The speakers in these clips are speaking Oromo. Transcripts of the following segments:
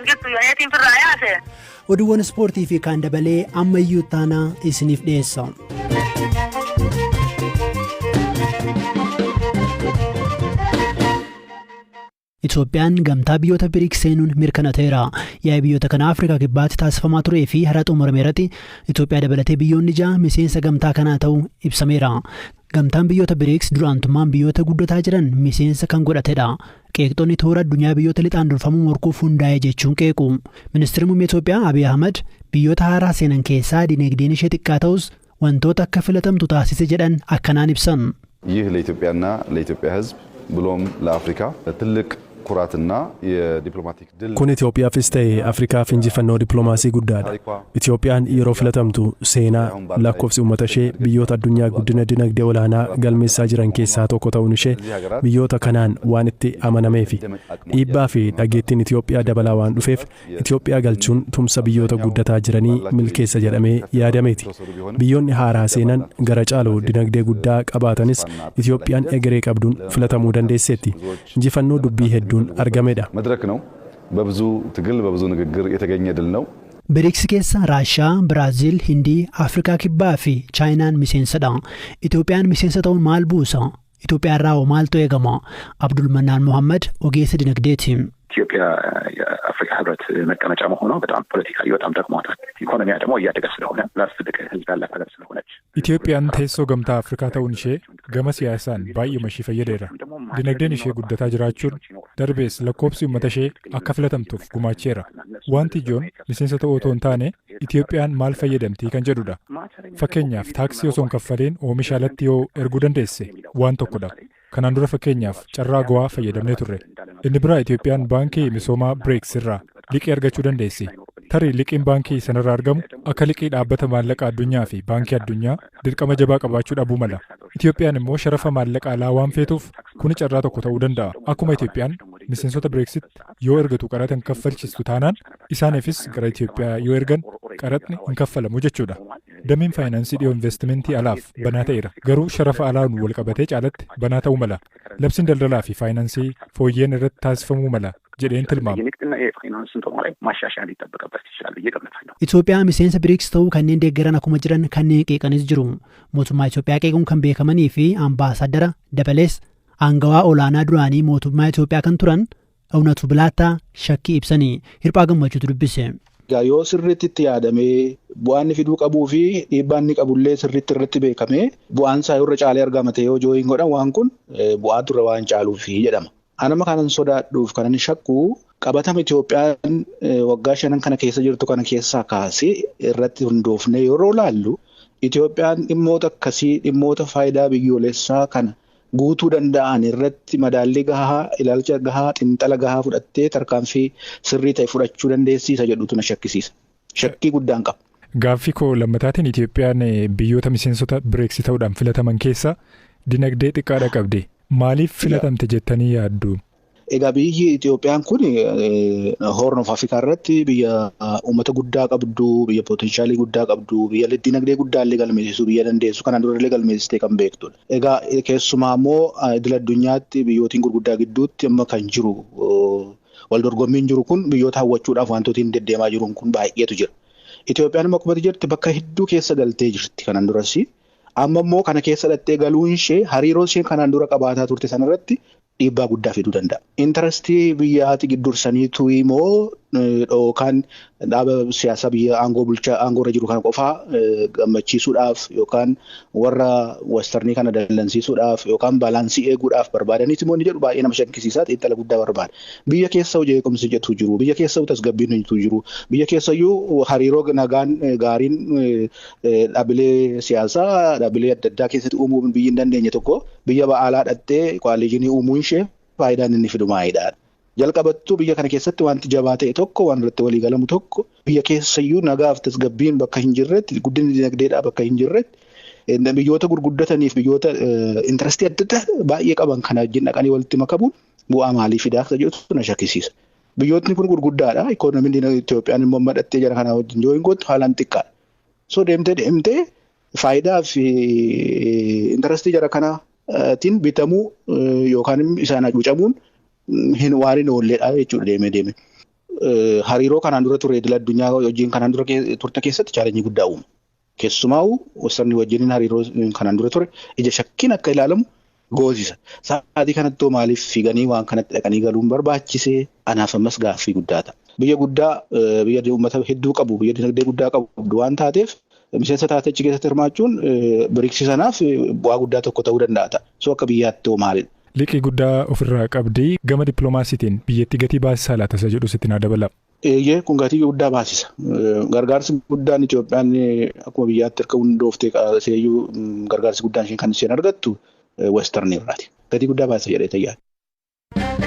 hin jirtu jedheetiin firraa yaase. Oduuwwan ispoortii fi kaan dabalee ammayyuu taanaa isiniif dhiyeessa. Itoophiyaan gamtaa biyyoota BRICS seenuun mirkanaa'eera. Yaa'ii biyyoota kanaa Afrikaa Kibbaatti taasifamaa turee fi har'a xumurame irratti Itoophiyaa dabalatee biyyoonni 6 miseensa gamtaa kanaa ta'uu ibsameera. Gamtaan biyyoota BRICS duraantummaan biyyoota guddataa jiran miseensa kan godhatedha. Qeeqxonni toora addunyaa biyyoota lixaan durfamuu morkuuf hundaa'e jechuun qeequ. Ministeerri muummee Itoophiyaa Abiy Ahmad biyyoota haaraa seenan keessaa dinagdeen ishee xiqqaa ta'us wantoota akka filatamtu taasise jedhan akkanaan ibsan. ይህ ለኢትዮጵያና ለኢትዮጵያ ሕዝብ ብሎም ለአፍሪካ ትልቅ ኩራትና የዲፕሎማቲክ ድል Kun Itoophiyaafis ta'e Afrikaaf injifannoo dippiloomaasii guddaadha. Itoophiyaan yeroo filatamtu seenaa lakkoofsi uummata ishee biyyoota addunyaa guddina dinagdee olaanaa galmeessaa jiran keessaa tokko ta'uun ishee biyyoota kanaan waan itti amanameefi dhiibbaa fi dhageettiin Itoophiyaa dabalaa waan dhufeef Itoophiyaa galchuun tumsa biyyoota guddataa jiranii milkeessa jedhamee yaadameeti. Biyyoonni haaraa seenan gara caalu dinagdee guddaa qabaatanis Itoophiyaan egeree qabduun filatamuu dandeesseetti. Injifannoo dubbii hedduun argamedha. መድረክ ነው። በብዙ ትግል በብዙ ንግግር የተገኘ ድል ነው። BRICS keessa Raashiyaa, Biraaziil, Hindii, Afrikaa Kibbaa fi Chaayinaan miseensadha. Itoophiyaan miseensa ta'uun maal buusa? Itoophiyaa irraa hoo maaltu eegama? Abdulmannaan Mohammad ogeessa dinagdeeti. ኢትዮጵያ የአፍሪካ ህብረት መቀመጫ መሆኗ በጣም ፖለቲካዊ በጣም ጠቅሟታል። ኢኮኖሚያ ደግሞ እያደገ ስለሆነ ፕላስ ትልቅ ህዝብ ያላት ሀገር ስለሆነች Itoophiyaan teessoo Gamtaa Afrikaa ta'uun ishee gama siyaasaan baay'ee ishee fayyadeera. Dinagdeen ishee guddataa jiraachuun darbees lakkoofsi uummata ishee akka filatamtuuf gumaacheera. Wanti ijoon miseensa ta'uu otoo hin taane Itoophiyaan maal fayyadamtii kan jedhudha. Fakkeenyaaf, taaksii osoo hin kaffaliin oomisha alatti yoo erguu dandeesse waan tokkodha. Kanaan dura fakkeenyaaf carraa gowaa fayyadamnee turre. Inni biraa, Itoophiyaan baankii misoomaa BRICS irraa liqii argachuu dandeessi. Tarii liqiin baankii sanarraa argamu akka liqii Dhaabbata Maallaqa Addunyaa fi Baankii Addunyaa dirqama jabaa qabaachuu dhabuu mala. Itoophiyaan immoo sharafa maallaqa alaa waan feetuuf kuni carraa tokko ta'uu danda'a. Akkuma Itoophiyaan miseensota BRICSitti yoo ergatu qaraxa hin kaffalchiistu taanaan, isaaniifis gara Itoophiyaa yoo ergan qaraxni hin kaffalamu jechuudha. Dameen faayinaansii dhiyoo investimentii alaaf banaa ta'eera. Garuu sharafa alaan wal qabatee caalatti banaa ta'uu mala. Labsiin daldalaa fi faayinaansii fooyyeen irratti taasifamuu mala jedheen tilmaama. የንግድና የፋይናንስ እንትኗ ላይ ማሻሻያ ሊጠበቅበት ይችላል ብዬ ገምታለሁ። Itoophiyaa miseensa BRICS ta'uu kanneen deeggaran akkuma jiran kanneen qeeqanis jiru. Mootummaa Itoophiyaa qeequun kan beekamanii fi ambaasaaddara dabalees aangawaa olaanaa duraanii mootummaa Itoophiyaa kan turan Ewunatuu Bilaataa shakkii ibsanii Hirphaa Gammachuutu dubbise. Egaa yoo sirriitti itti yaadamee, bu'aan inni fiduu qabuu fi dhiibbaan inni qabullee sirriitti irratti beekamee, bu'aan isaa irra caalee argama ta'ee yoo join godhan, waan kun bu'aa dura waan caaluufi jedhama. Anama kanan sodaadhuuf kanan shakku, qabatama Itoophiyaan waggaa 5n kana keessa jirtu kana keessaa kaasee irratti hundoofne yeroo laallu, Itoophiyaan dhimmoota akkasii, dhimmoota faayidaa biyyoolessaa kana guutuu danda'an irratti madaallii gahaa, ilaalcha gahaa, xiinxala gahaa fudhattee tarkaanfii sirrii ta'e fudhachuu dandeessiisa jedhutu na shakkisiisa. Shakkii guddaan qaba. Gaaffii koo lammataatiin, Itoophiyaan biyyoota miseensota BRICS ta'uudhaan filataman keessaa dinagdee xiqqaadha qabdi. Maaliif filatamte jettanii yaaddu? Egaa biyyi Itoophiyaan kun Horn of Africa irratti biyya uummata guddaa qabdu, biyya potentialii guddaa qabdu, biyya dinagdee guddaa illee galmeessisuu biyya dandeessu, kanaan dura illee galmeessistee kan beektudha. Egaa keessumaa immoo idil addunyaatti biyyootiin gurguddaa gidduutti amma kan jiru wal dorgommiin jiru kun biyyoota hawwachuudhaaf wantooti hin deddeemaa jiruun kun baay'eetu jira. Itoophiyaan akkuma jirti bakka hedduu keessa galtee jirti kanaan duras. Amma immoo kana keessa dhattee galuun ishee hariiroo isheen kanaan dura qabaataa turte sanarratti dhiibbaa guddaa fiduu danda'a. Interestii biyyaati giddursaniitu immoo yookaan dhaaba siyaasaa biyya aangoo bulchaa aangoorra jiru kana qofaa gammachiisuudhaaf yookaan warra westernii kana dallansiisuudhaaf yookaan balancii eeguudhaaf barbaadaniiti immoo inni jedhu baay'ee nama shakkisiisaa, xiinxala guddaa barbaada. Biyya keessa jeequmsi jedhu jiru, biyya keessa tasgabbiin jiru, biyya keessayyuu hariiroo nagaan gaariin dhaabbilee siyaasaa, dhaabbilee adda addaa keessatti uumuu biyyi hin dandeenye tokko biyya ba'aalaa dhattee coalitionii uumuun ishee faayidaan inni fidu maalidha? Jalqabattuu biyya kana keessatti wanti jabaa ta'e tokko, waan irratti walii galamu tokko, biyya keessayyuu nagaaf tasgabbiin bakka hin jirretti, guddinni dinagdeedhaa bakka hin jirretti, biyyoota gurguddataniif biyyoota interestii adda addaa baay'ee qaban kana wajjin dhaqanii walitti makamuun bu'aa maalii fidaa akka jedhutu na shakkisiisa. Biyyootni kun gurguddaadha. Ikoonomiin Itoophiyaan immoo madhattee jara kana wajjin join gootu haalaan xiqqaadha. So deemtee deemtee faayidaa fi interestii jara kanaatiin bitamuu yookaan isaan hacuucamuun hin waan hin oolledha jechuudha deemee deemee. Hariiroo kanaan dura ture idil addunyaa wajjin kanaan dura turte keessatti challenge guddaa uuma. Keessumaa western wajjin hariiroo kanaan dura ture ija shakkiin akka ilaalamu goosisa. Sa'aatii kanatti maaliif fiiganii waan kanatti dhaqanii galuun barbaachisee anaaf ammas gaaffii guddaa ta'a. Biyya guddaa biyya uummata hedduu qabu biyya dinagdee guddaa qabu waan taateef miseensa taatee achi keessatti hirmaachuun BRICS sanaaf bu'aa guddaa tokko ta'uu danda'a ta'a. So akka biyyaatti hoo maalidha? Liqii guddaa ofirraa qabdii gama dippiloomaasiitiin biyyattii gatii baasisaa laata isa jedhu sitti naa dabala. Eeyyee, kun gatii guddaa baasisa. Gargaarsi guddaan Itoophiyaan akkuma biyyaatti harka hundooftee seeyyuu gargaarsi guddaan isheen kan isheen argattu Western irraati. Gatii guddaa baasisa jedhee tayyaadha.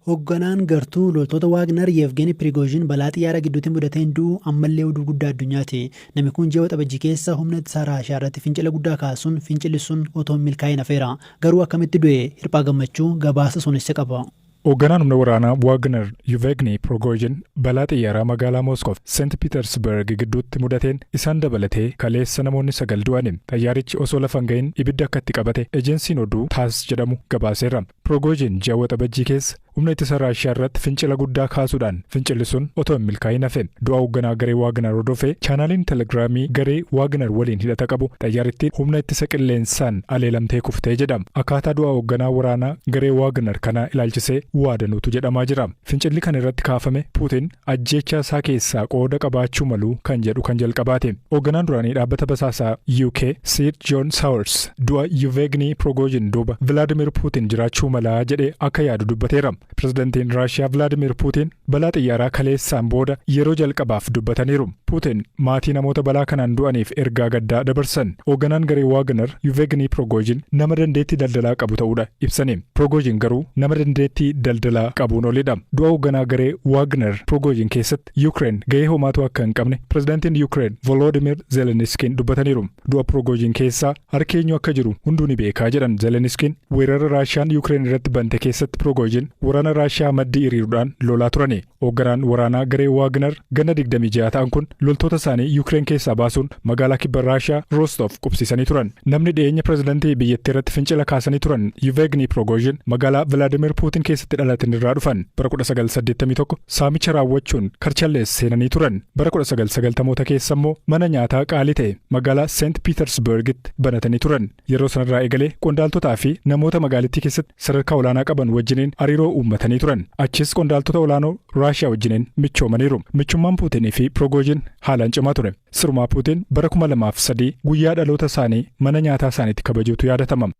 Hoogganaan gartuu loltoota Waagner Yevgeni Prigozhin balaa xiyyaara gidduutti mudateen du'u ammallee oduu guddaa addunyaati. Namni kun ji'a Waxabajjii keessa humna ittisaa Raashiyaa irratti fincila guddaa kaasuun fincilli sun otoo hin milkaa'in hafeera. Garuu akkamitti du'e? Hirphaa Gammachuu gabaasa sunis qaba. Hoogganaan humna waraanaa Waagner Yevgeni Prigozhin balaa xiyyaaraa magaalaa Moskoof Seent Piitersberg gidduutti mudateen isaan dabalatee kaleessa namoonni 9 du'ani. Xayyaarichi osoo lafa hin gahin ibidda akka itti qabate ejensiin oduu TASS jedhamu gabaaseera. Prigozhin ji'a Waxabajjii keessa humna ittisa Raashiyaa irratti fincila guddaa kaasuudhaan fincilli sun otoo hin milkaa'in hafe. Du'a hoogganaa garee Waagner hordofee chaanaaliin Telegiraamii garee Waagner waliin hidhata qabu xayyaarittiin humna ittisa qilleensaan aleelamtee kuftee jedhama. Akkaataa du'a hoogganaa waraanaa garee Waagner kanaa ilaalchisee waadanuutu jedhamaa jira. Fincilli kan irratti kaafame Puutin ajjeechaa isaa keessaa qooda qabaachuu malu kan jedhu kan jalqabaate. Hoogganaan duraanii dhaabbata basaasaa UK Sir John Sawers du'a Yevgeni Prigozhin duuba Vladimir Putin jiraachuu malaa jedhee akka yaadu dubbateera. Pirezidantiin Raashiyaa Vladimir Putin balaa xiyyaaraa kaleessaan booda yeroo jalqabaaf dubbataniiru. Putin maatii namoota balaa kanaan du'aniif ergaa gaddaa dabarsan. Hoogganaan garee Waagner Yevgeni Prigozhin nama dandeettii daldalaa qabu ta'uudha ibsani. Prigozhin garuu nama dandeettii daldalaa qabuun olidha. Du'a hoogganaa garee Waagner Prigozhin keessatti Yuukireen gahee homaatu akka hin qabne pirezidantiin Yuukireen Volodimir Zelenskiin dubbataniiru. Du'a Prigozhin keessaa harki eenyu akka jiru hunduu ni beekaa jedhan Zelenskiin. Weerara Raashiyaan Yuukireen irratti bante keessatti Prigozhin waraana Raashiyaa maddii hiriiruudhaan lolaa turani. Hoogganaan waraanaa garee Waagner ganna 26 ta'an kun loltoota isaanii Yuukireen keessaa baasuun magaalaa kibba Raashiyaa Rostov qubsiisanii turan. Namni dhiyeenya pirezidantii biyyattii irratti fincila kaasanii turan Yevgeni Prigozhin magaalaa Vladimir Putin keessatti dhalatan irraa dhufan. Bara 1981 saamicha raawwachuun karchallees seenanii turan. Bara 1990moota keessa immoo mana nyaataa qaalii ta'e magaalaa Seent Piitersbergitti banatanii turan. Yeroo sanarraa eegalee qondaaltotaa fi namoota magaalittii keessatti sadarkaa olaanaa qaban wajjiniin hariiroo uummatanii turan. Achis qondaaltota olaanoo Raashiyaa wajjiniin michoomaniiru. Michummaan Puutinii fi Prigozhin haalaan cimaa ture. Sirumaa Puutin bara 2003 guyyaa dhaloota isaanii mana nyaataa isaaniitti kabajuutu yaadatama.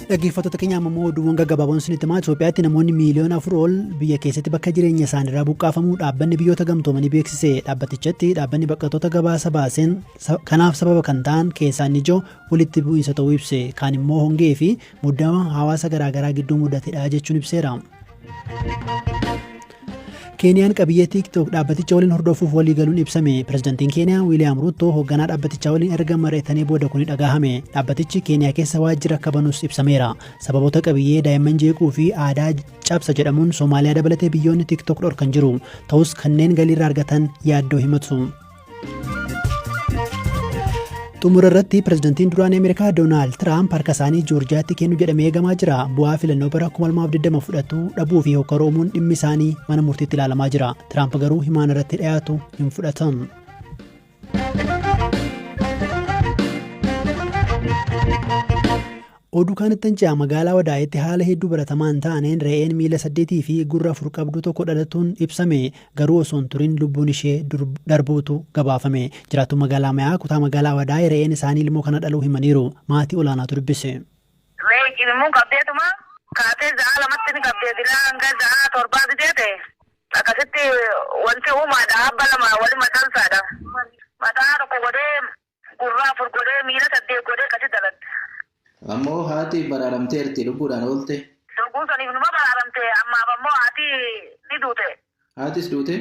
Dhaggeeffattoota keenya, ammoo oduuwwan gaggabaaboon isinitti himaa. Itoophiyaatti namoonni miiliyoona 4 ol biyya keessatti bakka jireenya isaaniirraa buqqaafamuu dhaabbanni biyyoota gamtoomanii beeksise. Dhaabbatichatti dhaabbanni baqattoota gabaasa baaseen kanaaf sababa kan ta'an keessaa inni ijoo walitti bu'iinsa ta'uu ibse. Kaan immoo hongee fi muddama hawaasa garaagaraa gidduu mudatedha jechuun ibseera. Keeniyaan qabiyyee TikTok dhaabbaticha waliin hordofuuf walii galuun ibsame. Pirezidantiin Keeniyaa Wiiliyaam Ruuttoo hoogganaa dhaabbatichaa waliin erga mari'atanii booda kun dhagahame. Dhaabbatichi Keeniyaa keessa waajjira akka banus ibsameera. Sababoota qabiyyee daa'imman jeequu fi aadaa cabsa jedhamuun Soomaaliyaa dabalatee biyyoonni TikTok dhorkan jiru. Ta'us kanneen galiirraa argatan yaaddoo himatu. Xumura irratti, pirezidantiin duraanii Ameerikaa Doonaald Tiraamp harka isaanii Joorjiyaatti kennu jedhamee eegamaa jira. Bu'aa filannoo bara 2020 fudhatuu dhabuu fi hokkara uumuun dhimmi isaanii mana murtiitti ilaalamaa jira. Tiraamp garuu himaan irratti dhiyaatu hin fudhatan. Oduu kanatti ce'a. Magaalaa Wadaayitti haala hedduu baratamaa hin taaneen re'een miila 8 fi gurra 4 qabdu tokko dhalatuun ibsame. Garuu osoo hin turin lubbuun ishee darbuutu gabaafame. Jiraattuu magaalaa Mayaa kutaa magaalaa Wadaay re'een isaanii ilmoo kana dhaluu himaniiru. Maatii olaanaatu dubbise. Re'ee cimimmuun qabdeetuma kaatee za'a 2tti ni qabdee dilaa hanga za'a 7 deete akkasitti wanti uumaadha, abba lama wali maxxansaadha. Mataa tokko godhee, gurra 4 godhee, miila 8 godhee akkasitti dalatte. Ammoo haati baraaramteerti, lubbuudhaan oolte. Dogguu saniif numa baraaramte, ammaaf ammoo haati ni duute. Haatis duute?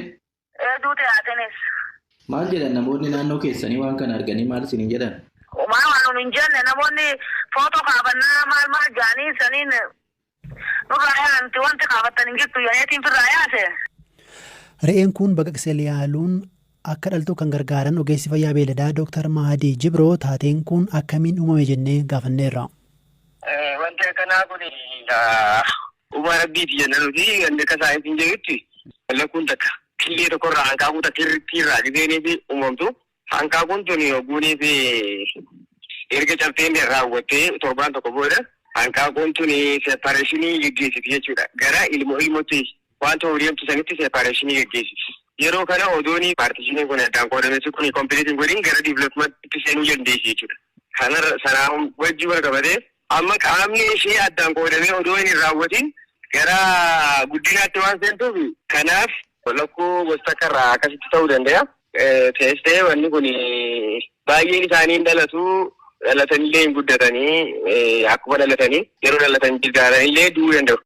Ee, duute haatinis. Maal jedhan namoonni naannoo keessanii waan kana arganii, maal isiniin jedhan? Maal waan nuun hin jenne, namoonni footoo kaafannaa maal maal jaanii saniin nurraa yaanti, wanti kaafattan hin jirtu yaa'eetiin firraa yaase. Re'een kun baqaqsee yaaluun Akka dhaltu kan gargaaran ogeessi fayyaa beeladaa Dr. Mahadii Jibroo taateen kun akkamiin uumame jennee gaafanneerra. Wanti akkanaa kun uumaa rabbiiti jenna nuti wanti akka saayinsiin jedhutti lakkuun takka killee tokkorraa hanqaaquu takka irraa dhibeenii fi uumamtu. Hanqaaquun tun ogguunii fi erga cabteen raawwattee torbaan tokko booda hanqaaquun tun separation geggeessiti jechuudha. Gara ilmoo ilmootti wanta deemtu sanitti separation geggeessiti. Yeroo kana odoonii partitioniin kun addaan qoodamessi kun complete hin godhin gara developmentitti seenuu dandeessi jechuudha. Kanarra sanaa wajjin wal qabatee amma qaamni ishee addaan qoodamee odoo hin raawwatin gara guddinaatti waan seentuuf kanaaf lakkuu gosa takka irraa akkasitti ta'uu danda'a. Teessee wanni kun baay'een isaanii hin dhalatu, dhalatanillee hin guddatanii, akkuma dhalatanii yeroo dhalatan jilgaaranillee du'uu danda'u.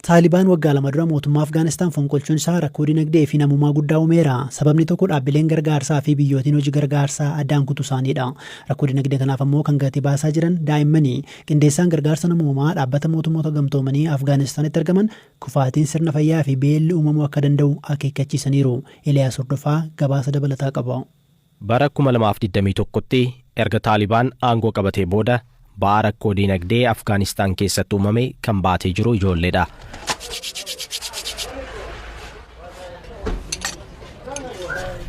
Taalibaan waggaa 2 dura mootummaa Afgaanistaan fonqolchuun isaa rakkoo dinagdee fi namummaa guddaa uumeera. Sababni tokko dhaabbileen gargaarsaa fi biyyootiin hojii gargaarsaa addaan kutu isaaniidha. Rakkoo dinagdee kanaaf ammoo kan gatii baasaa jiran daa'immani. Qindeessaan gargaarsa namoomaa dhaabbata mootummoota gamtoomanii Afgaanistaanitti argaman kufaatiin sirna fayyaa fi beelli uumamuu akka danda'u akeekkachiisaniiru. Eliyaas Hordofaa gabaasa dabalataa qaba. Bara 2021tti erga Taalibaan aangoo qabatee booda ba'aa rakkoo dinagdee Afgaanistaan keessatti uumame kan baatee jiru ijoolleedha.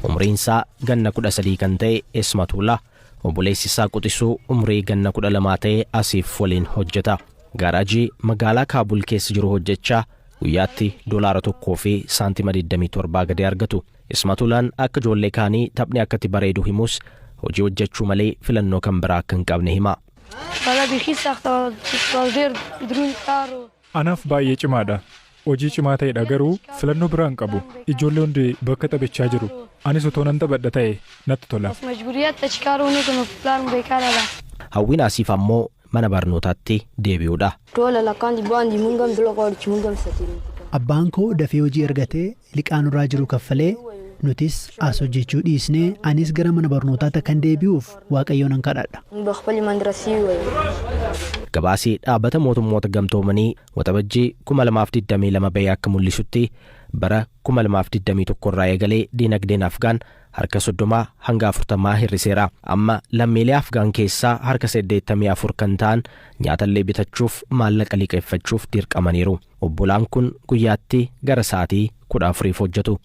Umriin isaa ganna 13 kan ta'e Esmatullaa obboleessi isaa quxisuu umrii ganna 12 ta'e Asiif waliin hojjeta. Gaaraajii magaalaa Kaabul keessa jiru hojjechaa guyyaatti $1.27 gadi argatu. Esmatullaan akka ijoollee kaanii taphni akkatti bareedu himus hojii hojjechuu malee filannoo kan biraa akka hin qabne hima. Anaaf baay'ee cimaadha. Hojii cimaa ta'edha garuu filannoo biraa hin qabu. Ijoollee hundi bakka taphachaa jiru. Anis otoo nan taphadha ta'e natti tola. Hawwiin Asiif ammoo mana barnootaatti deebi'uudha. Abbaan koo dafee hojii argatee liqaa nurraa jiru kaffalee nutis as hojjechuu dhiisnee anis gara mana barnootaatti akkan deebi'uuf Waaqayyoon nan kadhadha. Gabaasii dhaabbata mootummoota gamtoomanii waxabajjii 2022 bahee akka mul'isutti bara 2021 irraa eegalee diinagdeen Afgaan harka 30 hanga 40 hir'iseera. Amma lammiilee Afgaan keessaa harka 84 kan ta'an nyaatallee bitachuuf maallaqa liqeeffachuuf dirqamaniiru. Obbolaan kun guyyaatti gara sa'aatii 14 hojjetu.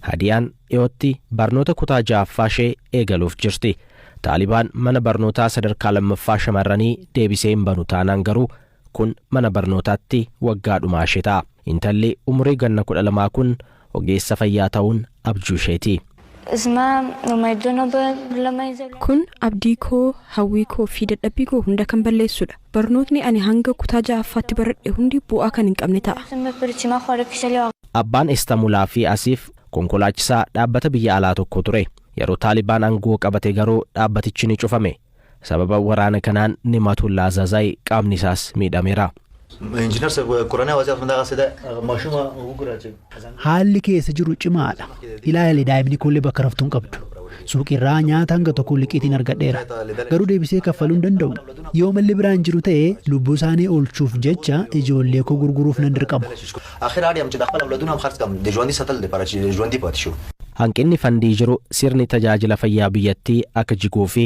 Hadiyaan dhiyootti barnoota kutaa 6ffaa ishee eegaluuf jirti. Taalibaan mana barnootaa sadarkaa 2ffaa shamarranii deebisee hin banu taanaan garuu kun mana barnootaatti waggaa dhumaa ishee ta'a. Intalli umurii ganna 12 kun ogeessa fayyaa ta'uun abjuu isheeti. Kun abdii koo, hawwii koo fi dadhabbii koo hunda kan balleessudha. Barnootni ani hanga kutaa 6ffaatti baradhe hundi bu'aa kan hin qabne ta'a. Abbaan Estamulaa fi Asiif konkolaachisaa dhaabbata biyya alaa tokko ture. Yeroo Taalibaan aangoo qabate garuu dhaabbatichi ni cufame. Sababa waraana kanaan Nimatullaa Zazaayi qaamni isaas miidhameera. Haalli keessa jiru cimaadha. Ilaali daa'imni koollee bakka raftuu hin qabdu. Suuqirraa nyaata hanga tokko liqiitiin argadheera. Garuu deebisee kaffaluu hin danda'u. Yoo malli biraan jiru ta'e lubbuu isaanii oolchuuf jecha ijoollee koo gurguruuf nan dirqama. Hanqinni fandii jiru sirni tajaajila fayyaa biyyattii akka jiguu fi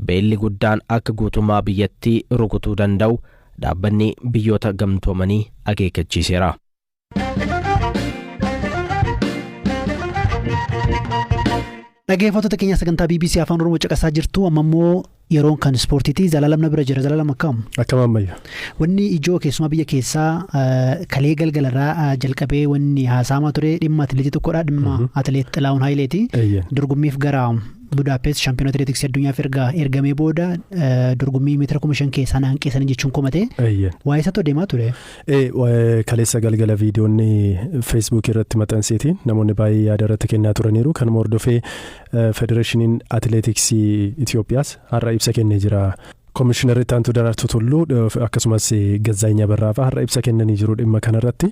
beelli guddaan akka guutummaa biyyattii rukutuu danda'u dhaabbanni biyyoota gamtoomanii akeekkachiiseera. Dhaggeeffattoota keenya sagantaa BBC Afaan Oromoo caqasaa jirtu amma immoo yeroon kan ispoortiiti. Zalaalam na bira jira. Zalaalam akkam? Akkam ammayya? Wanni ijoo keessumaa biyya keessaa kalee galgalarraa jalqabee wanni haasa'amaa ture dhimma atileetii tokkodha. Dhimma atileet Xilahuun Hayileeti. Dorgommiif gara Budaapest shaampiyoona atileetiksii addunyaaf erga ergamee booda dorgommii meetira 5,000 keessaa na hanqeessanii jechuun komate. Waa'ee isaatu deemaa ture. Kaleessa galgala viidiyoonni feesbuukii irratti maxxanseetiin namoonni baay'ee yaada irratti kennaa turaniiru. Kanuma hordofee federeeshiniin atileetiksii Itoophiyaas har'a ibsa kennee jira. Komishinarri Itti Aantuu Daraartuu Tulluu akkasumas Gazzaany Abarraa fa'aa har'a ibsa kennanii jiru dhimma kanarratti.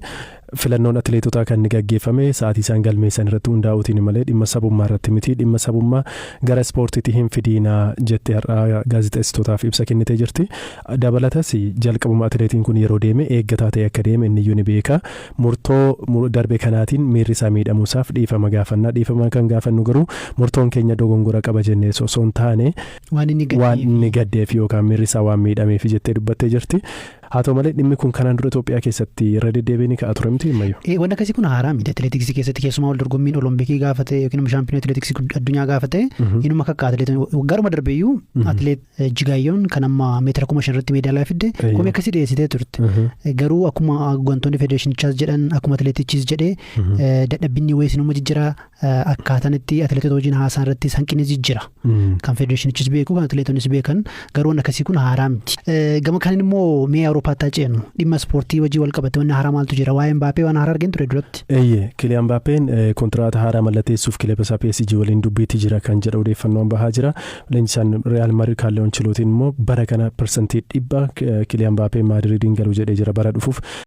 Filannoon atileetotaa kan inni gaggeeffame sa'aatii isaan galmeessan irratti hundaa'uutiin malee dhimma sabummaa irratti miti. Dhimma sabummaa gara ispoortiitti hin fidiinaa jettee har'aa gaazexeessitootaaf ibsa kennitee jirti. Dabalatas, jalqabuma atileetiin kun yeroo deeme eeggataa ta'e akka deeme inni iyyuu ni beeka. Murtoo darbe kanaatiin miirri isaa miidhamuusaaf dhiifama gaafannaa. Dhiifama kan gaafannu garuu murtoon keenya dogongora qaba jennee osoo hin taane waan inni gaddeef yookaan miirri isaa waan miidhameef jettee dubbattee jirti. Haa ta'u malee, dhimmi kun kanaan dura Itoophiyaa keessatti irra deddeebiin ka'aa ture miti ammayyuu? Wanti akkasii kun haaraa miti. Atileetiksii keessatti keessumaa wal dorgommiin Olompikii gaafate yookiin immoo shaampiyoonii atileetiksii addunyaa gaafate inuma kakka atileetonni waggaadhuma darbeeyyuu atileet Jigaayyoon kan amma meetira 5000 irratti meedaaliyaa fidde komii akkasii dhiyeessitee turte. Garuu akkuma hooggantoonni federeeshinichaas jedhan, akkuma atileetichis jedhee, dadhabbinni wayii sinuma jijjira, akkaataan itti atileetota wajjin haasaan irratti hanqinni jijjira. Kan federeeshinichis beeku, kan atileetonnis beekan, garuu wanti akkasii kun haaraa miti. Gama kaaniin immoo mee Awuroopaatti ceenu. Dhimma ispoortii wajjin wal qabate wanni haaraa maaltu jira? Waa'ee Mbaapee waan haaraa argeen ture duratti. Eeyyee, Kiliyaan Mbaappeen kontiraata haaraa mallatteessuuf kilaba isaa PSG waliin dubbiitti jira kan jedhu odeeffannoon bahaa jira. Leenjisaan Real Madrid Kaarloo Ancelootiin immoo bara kana 100% Kiliyaan Mbaappeen Maadriidiin galu jedhee jira bara dhufuuf.